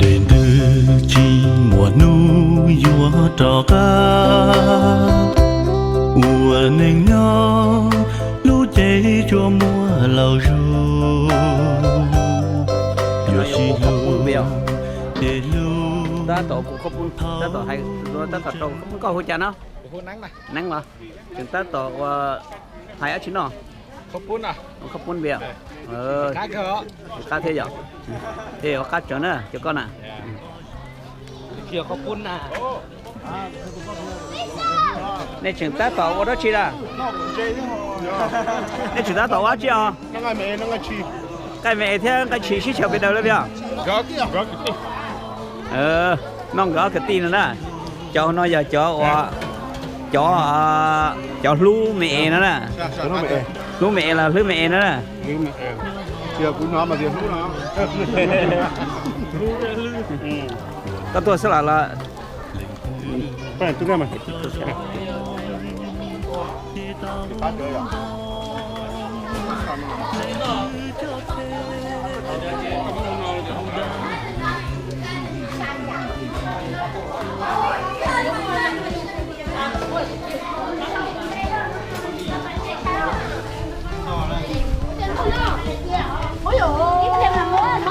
Dej ntws tsis muaj hnub yuav rov qab, ua neej nyob lub cev tsuas muaj laus zug. Yuav sib hlub ces hlub. Tab tom kuv, tab tom hais, tab tom rau, koj hu cas no? Neeb los? Tseem tab tom ua hais dab tsi no? Ua khaub poob vim? Qab thiab yom. Ua qab tsawv na cov koj na. Nej tseem tab tom ua dab tsi na? Nej tseem tab tom ua dab tsi os? Nqaij me es thiab nqaij tshis sib xyaw pes daws li os. Noj nkawd ob kwv tij no na. Cov no yog cov uas, cov, cov hlub me es no na. Hlub me es los hlwb me es no na. Koj tuaj xwb los los?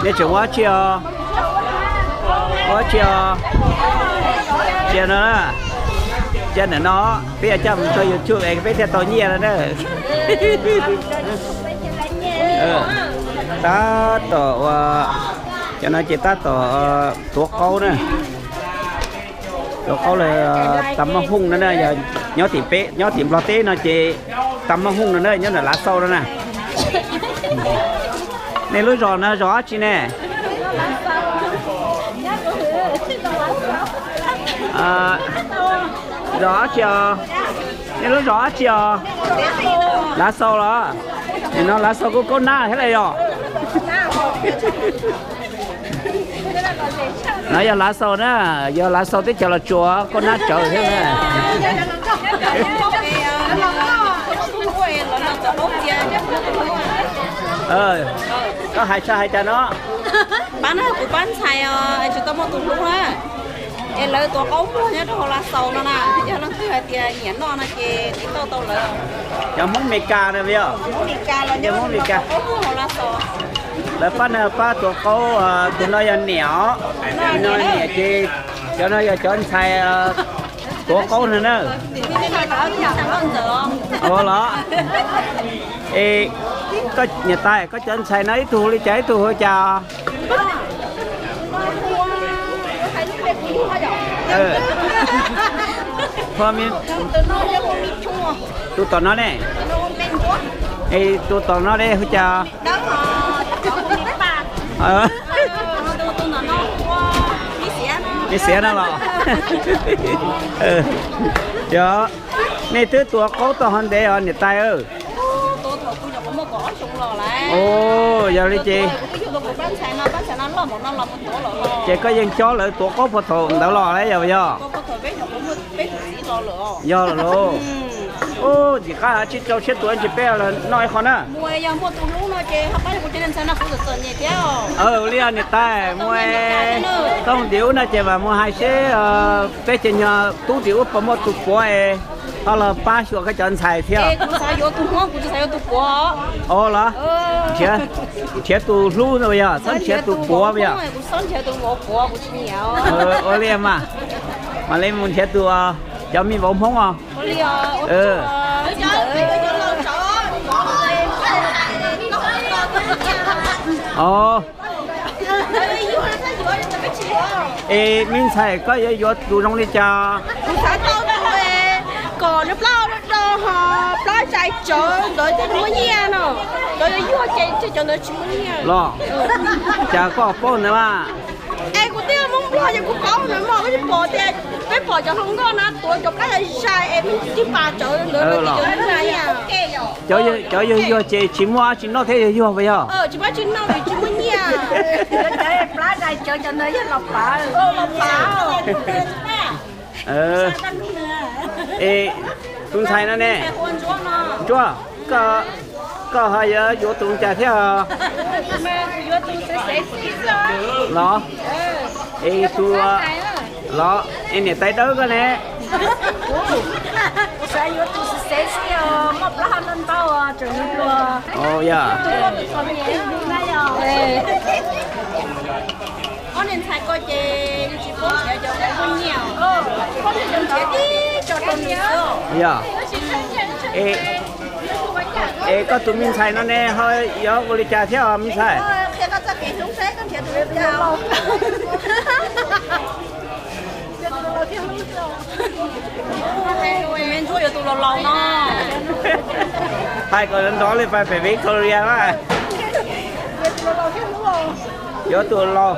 Nej tseem ua dab tsi os? Ua dab tsi os? Cia no na, cia ntawm no, peb yuav coj mus rau YouTube es peb thiaj tau nyiaj no na. Tab tom ua, cov no ces tab tom tuav qaub na. Tuav qaub los tas maj hooj no na, yog nyob tim peb, nyob tim Nplog teb no ces tas maj hooj no na, nyob ntawm Lav Xau no na. Nej lub zos no zos dab tsi ne? Zos dab tsi os? Nej lub zos dab tsi os? Lav Xau los? Nim no Lav Xau kuj kaub nab thiab lawm yog? No yog Lav Xau na, yog Lav Xau teb chaws Los Tsuas kaub nab tsawv thiab na. Koj hais txog hais cas no? Pab na, kuv pab ntxhais os, tsis tau muaj tus hlub na. Es lawv tuav qaub muag nyob rau hauv Lav Xau no na, yog leej twg hais tias nyiam noj no ces tiv tauj tau lawv. Cov Hmoob Mes Kas na yog? Cov Hmoob Mes Kas. Lawv pab na pab tuav qaub, tus no yog niam os, tus no niam ces cov no yog cov ntxhais tuav qaub no na. Ua los? Es koj niam tais, koj cov ntxhais no ib tug hu li cas ib tug hu cas? Tus tom no ne? Es tus tom no ne hu cas? Me Xiav no los? Yog, nej twb tuav qaub tau ho ntev os niam tais? Yog li ces, ces koj yeej cob lawv tuav qaub puag thaum ntawd los lawm yog? Yog los? Ub, ntxim qab, tsib rau siab tuav ntsis peb noj ib qho na. Li niam tais, muaj tub tim ub no ces mam mus hais seb peb cov nyuag tub tim ub puas muaj tus puav es ho los pab xyuas koj cov ntxhais thiab. Os los, nrhiav tus hlub no yog txhob nrhiav tus puav yog? Ua li mas, mam li mus nrhiav tus, cov me vauv Hmoob os. Es me ntxhais, koj yuav yuav tus zoo li cas? Kom nws plaub do ho plaub txais tsawv ntawd thiaj muaj nyiaj no. Cov yuag yuag ces cov ntawd tsis muaj nyiaj los. Cas koj paub ntawd mas? Es kuv twb yog Hmoob Nplog ces kuv paub ntawd mas, koj tsis pom tias Peb pom cov hluas nkauj na tuav cov plab zais es peb tsis pas tsawv ntawd los cov yuag yuag ces tsis muaj dab tsi noj thiab yuag yuag puas yog? Tsis muaj dab tsi noj, tsis muaj nyiaj. Cov plab zais tsawv cov ntawd yog los pav, los pav. Es tus ntxhais no ne, Ntsuag, koj ho yuav yuav tus li cas thiab? Los, es tus, los es niam tais dawb koj ne? Xav yuav tus xwm xev xwb os, muaj plaub hau ntau ntau, tseem hluas hluas. Yog. Ob niag ntxhais ko ces yus tsis paub nrhiav cov muaj nyiaj, paub nrhiav tib co rau nws xwb. Yog. Es koj tus me ntxhais no ne ho yuav ua li cas thiab os me ntxhais? Qhia koj txoj kev hlub seb koj nrhiav tus li cas. Tus me ntsuag yuav tus laus laus no. Hais kom nrov li pais pem Victoria na. Yuav tus laus,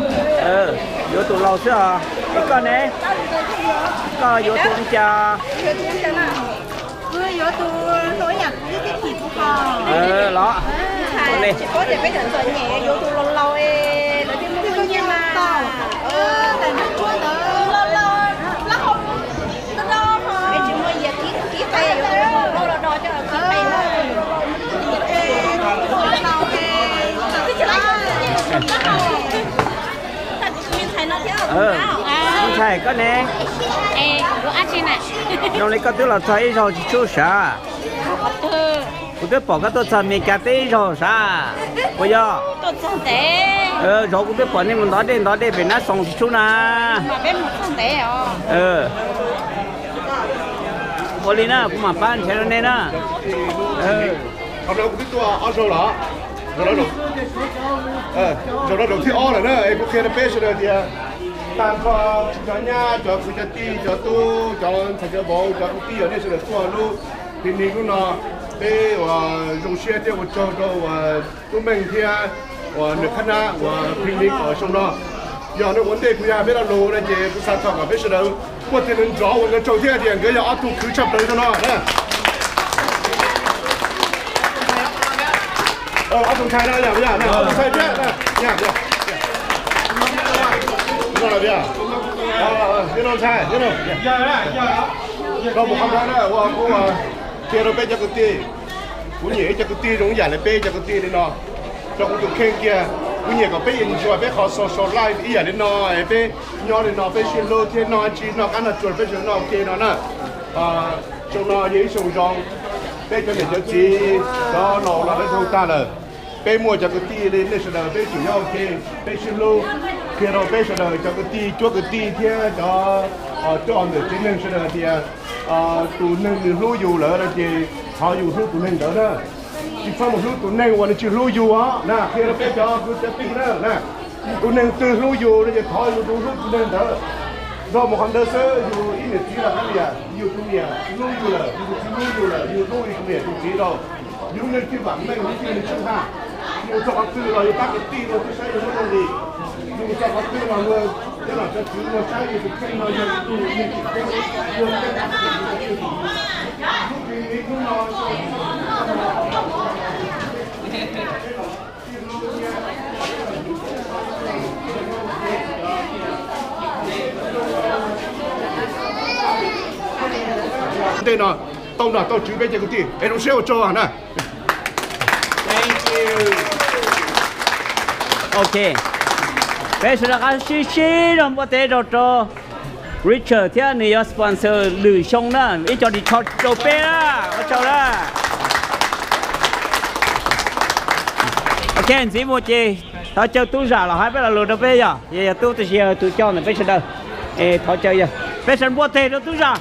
yuav tus laus xwb os. Es koj ne? Koj yuav tus li cas? Kuv yuav tus hlub yam kuv tib tib chim kuv ko. Los, tsis paub tias peb cov txom nyem yuav tus laus laus es lawv thiaj muaj muaj nyiaj mas. Peb tsis muaj yias kib kib qe yuav tus laus laus los do coj kib qe na. Tus me ntxhais no thiab. Tus me ntxhais koj ne? Zoo li koj twb los txog ib zaug tsis tshub sav. Kuv twb pom koj tuaj txog Amelikas teb ib zaug sav. Puas yog? Zaum kuv twb pom nej mus ntov dej ntov dej pem Nab Xoos tsis tshub na. Ua li na kuv mam pab nrhiav rau nej na. Qhov no kuv twb tuaj ob zaug los. Zaum no zaum thib ob lawm na es kuv qhia rau peb sawv daws tias tag nrho cov nyab cov kwv cov tij cov tub cov ntxhais cov vauv cov kwv tij uas nej sawv daws tuaj lub picnic hnub no, peb uas zoo siab thiab ua tsaug rau uas tub Meej thiab uas nws qhab nab uas picnic uas xyoo no. Yog nej ua ntej kuv yuav hais peb lo lus no ces kuv xav thov kom peb sawv daws muaj tig nrov ua nkawd tsaug thiab tias nkawd yog ob tug khwv tshaj plaws xyoo no. Ob tug ntxhais no, ob tug ntxhais thiab, ntxhais, no mus qhov no na, ua kuv qhia rau peb cov kwv tij. Kuv nyiam ib co kwv tij zoo ib yam li peb cov kwv tij li no. Rau kuv tus kheej kiag, kuv nyiam kom peb ntsuas peb qhov social life ib yam li no, peb nyob li no peb sib hlub thiab noj dab tsi noj qab noj tsuag peb sawv daws noj ua ke no na. Xyoo no yog ib xyoo zoo, peb cov niam cov txiv cov laus los lawv zoo tag lawm. Peb muaj cov kwv tij li nej sawv daws peb tseem nyob ua ke, peb sib hlub. Qhia rau peb sawv daws cov kwv tij cuab kwv tij thiab cov coj ntawm tsev neeg sawv daws hais tias tus neeg nws hlub yus lawm no ces thov yus hlub tus neeg ntawd na. Tsis txhob mus hlub tus neeg uas nws tsis hlub yus os na. Qhia rau peb cov kwv cov tij na, tus neeg twg hlub yus no ces thov yus tus hlub tus neeg ntawd. Nrog mus qhov ntawd xwb, yus ib niam txiv los kav liam, yus tus niam hlub yus lawm, yus tus txiv hlub yus lawm, yus hlub yus tus niam tus txiv rau. Yus neeg twg vam meej yus thiaj li tshwj haj. Yus txog qhov twg los yus pab kwv tij rau twb saib yus lub neej li. Yus txog qhov twg los luag cov nom cov tswv luag saib yus tus kheej no yog tus neeg tseem ceeb, luag ceeb tus kheej no. Tej no tau nom tau tswv peb cov kwv tij es zoo siab ua tsaug na. Ok, peb sawv daws qab sib sib zog npuaj teb rau rau Richard thiab nws yuav sponsor lwm xyoo na, ib co ris tsho rau peb na, ua tsaug na. Ok, ntxiv mus ces thov caw tub zam los hais peb lo lus rau peb yog, yog tub tab sis yog tus coj ntawm peb sawv daws. Es thov caw yog peb sawv npuaj teg rau tub zam.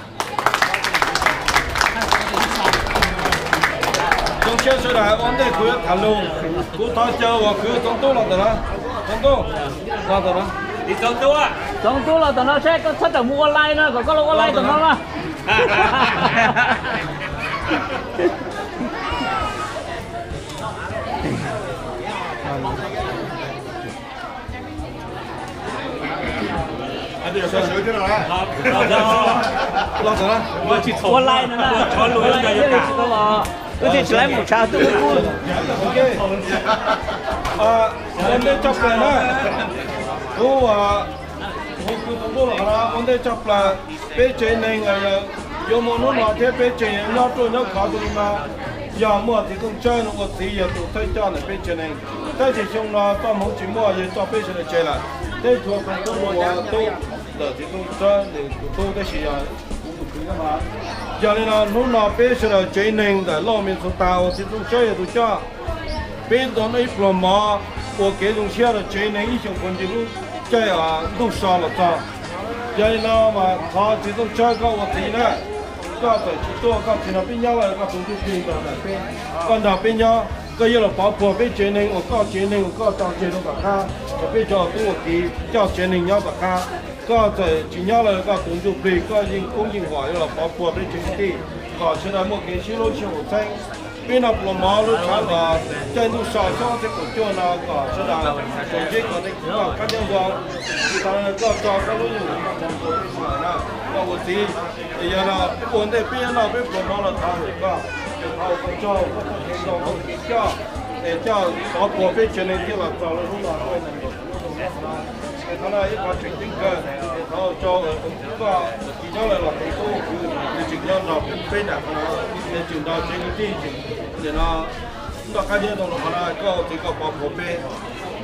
Zoo siab sawv daws ua ntej kuv yuav tham lus, kuv thov caw uas kwv Txoov Tub los ntawm no. Txoov Tub, los ntawm no. Txoov Tub los ntawm no saib koj txhob rawm mus ua live no, kom koj los ua live ntawm no na. Ua li no na, wb thiaj tsis tau los, wb thiaj tsis tau mus tshav ntuj kub. Ua ntej tshaj plaws na, kuv hu kwv tus ntuj los qhov no ua ntej tshaj plaws, peb tsev neeg los yog yuav muaj hnub no thiab peb tsev nyob ruaj nyob khov tus li no, yog muaj txiv Tooj Tsawb no ua txiv yog tus thawj coj ntawm peb tsev neeg. Tab sis xyoo no txoj hmoov tsis muaj yog coj peb sawv daws tseg lawm, thiab txhua tus tub ua tub ntawm txiv Tooj Tsawb nws tus tub tab sis yog kuv tus kwv nyob no. Yog li no hnub no peb sawv daws tsev neeg ntawm Lauj Minnesota uas txiv Tooj Tsawb yog tus coj, peb tau noj ib pluas mov ua kev zoo siab rau tsev neeg ib xyoos kaum ntsis lub caij ntuj so los txog. Yog li no mas thov txiv Tooj Tsawb koj ua txiv na, koj txawm tsis tuaj koj txiv no peb nyob los koj tus ntsuj plig nrog peb, koj nrog peb nyob, koj yuav los pov puag peb tsev neeg uas koj tsev neeg uas koj tso tseg rau tom qab, uas peb cov tub ua txiv coj tsev neeg nyob tom qab. Koj txawm tsis nyob los koj tus ntsuj plig koj yeej koob yeej huam yuav los pov puag peb tsev kwv tij kom sawv daws muaj kev sib hlub sib haum xeeb. Peb noj pluas mov lub tshav los caij ntuj so xyoo ob txhiab kaum cuaj no kom sawv daws tsoom zeb kom nej koj kab nyob zoo. Tsis tas koj tso koj lub yeej ua txiv, yog no ua ntej peb yuav noj peb pluas mov los thov hwm koj, thov ua koj tsaug koj txoj kev zoo koj kev coj, es coj pov puag peb tsev neeg thiaj los txog lub hnub no. Es qhov no ib qho tseem ceeb kawg, es thov ua tsaug koj tsis nyob lawm los kuv tub kuv tseem nyob nrog peb nram qhov no, es tseem nrog tsev kwv tij tseem nim no noj qab nyob zoo los qhov no koj ua txiv koj pov puag peb.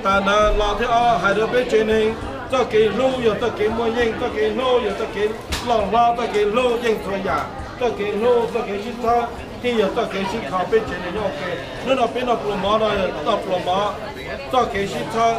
Tag ntawd los thiab hais rau peb tsev neeg, txoj kev hlub yog txoj kev muaj yeej, txoj kev hlub yog txoj kev loj hlob, txoj kev hlub yeej txhua yam, txoj kev hlub txoj kev sib txhawb thiaj yog txoj kev sib kho peb tsev neeg nyob ua ke. Hnub no peb noj pluas mov no yog noj pluas mov txoj kev sib txhawb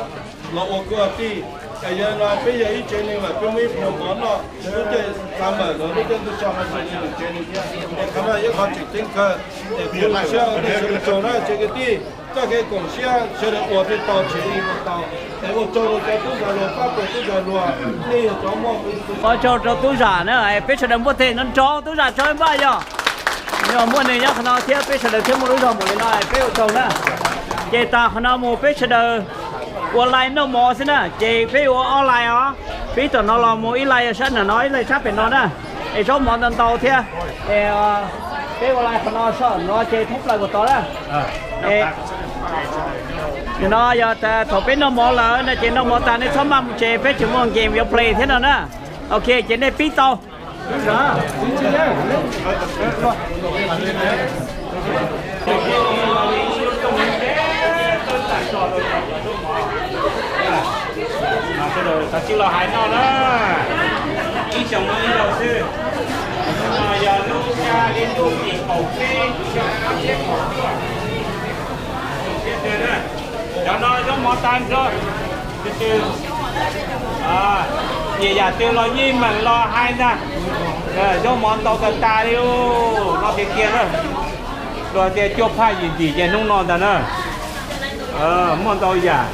los ua kwv ua tij. Es yog no peb yog ib tsev neeg lawm peb muaj ib pluas mov noj lub caij xav lawm los lub caij ntuj so no tsev neeg lwm tsev neeg thiab. Es qhov no yog qhov tseem ceeb kawg, es kuv zoo siab ua nej sawv daws tsaug na tsev kwv tij. Txoj kev koom siab sawv daws ua thiaj tau, tsis ua tsis tau. Es ua tsaug rau cov tub ntxhais hluas, pab tau tub ntxhais hluas, nej yog cov muaj ua tsaug rau tub zam na, peb sawv daws npuaj teg nrov nrov, tub zam tso npaj yog. Yog muaj neeg nyob qhov no thiab peb sawv daws thiaj muaj lub zog npaum li no, peb ua tsaug na. Ces tas qhov no mus peb sawv daws ua line noj mov xwb na, ces peb ua ob line os. Peb tom no los mus ib line sab nram no, ib line sab pem no na. Es zaub mov ntau ntau thiab. Es peb ua line qhov no, sab no ces thoob plaws puas tau na. Nim no yog thaum peb noj mov lawm no ces noj mov tas nej txhob maj mus tsev, peb tseem muaj game yuav play thiab no na. Ok, ces nej pib tau. Sawv daws tsis los hais no na, ib xyoos no ib zaug xwb. No yog lub xya li lub tim kaum peb, xya peb kaum cuaj, kaum peb twg na. Cov no zaub mov tag nrho, twg twg, nyiam yam twg los yeej meem los hais ntag. Zaub mov ntau tas tas li, no tiag tiag na. Luag tias cuaj phaj yim ntim ces hnub no ntag na. Muaj ntau yam.